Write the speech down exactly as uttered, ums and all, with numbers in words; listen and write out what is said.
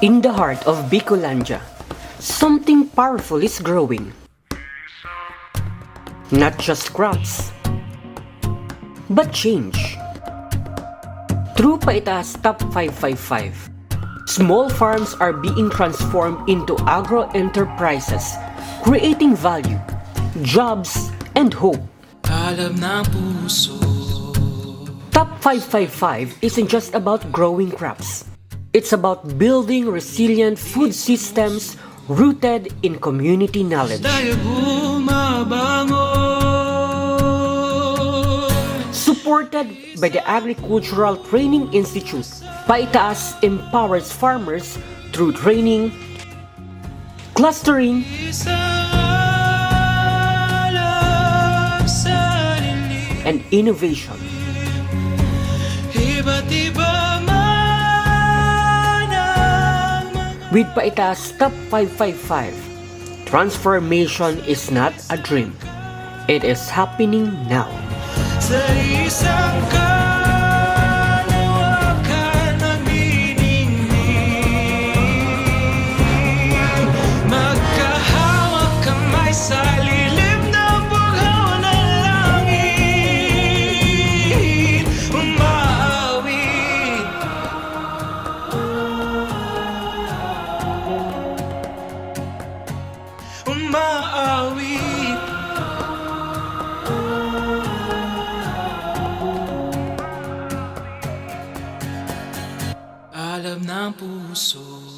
In the heart of Bicolandia, something powerful is growing. Not just crops, but change. Through Paitaas Top five five five, small farms are being transformed into agro enterprises, creating value, jobs, and hope. Alam ng puso. Top five five five isn't just about growing crops. It's about building resilient food systems rooted in community knowledge. Tayo bumabangon. Supported by the Agricultural Training Institute, Paitaas empowers farmers through training, clustering, and innovation. With Paitaas Top five five five, transformation is not a dream. It is happening now. Sa isang kalawakan na miningning, magkahawak kamay sa lilim ng bughaw ng langit, umaawit. Umaawit. Alam ng puso.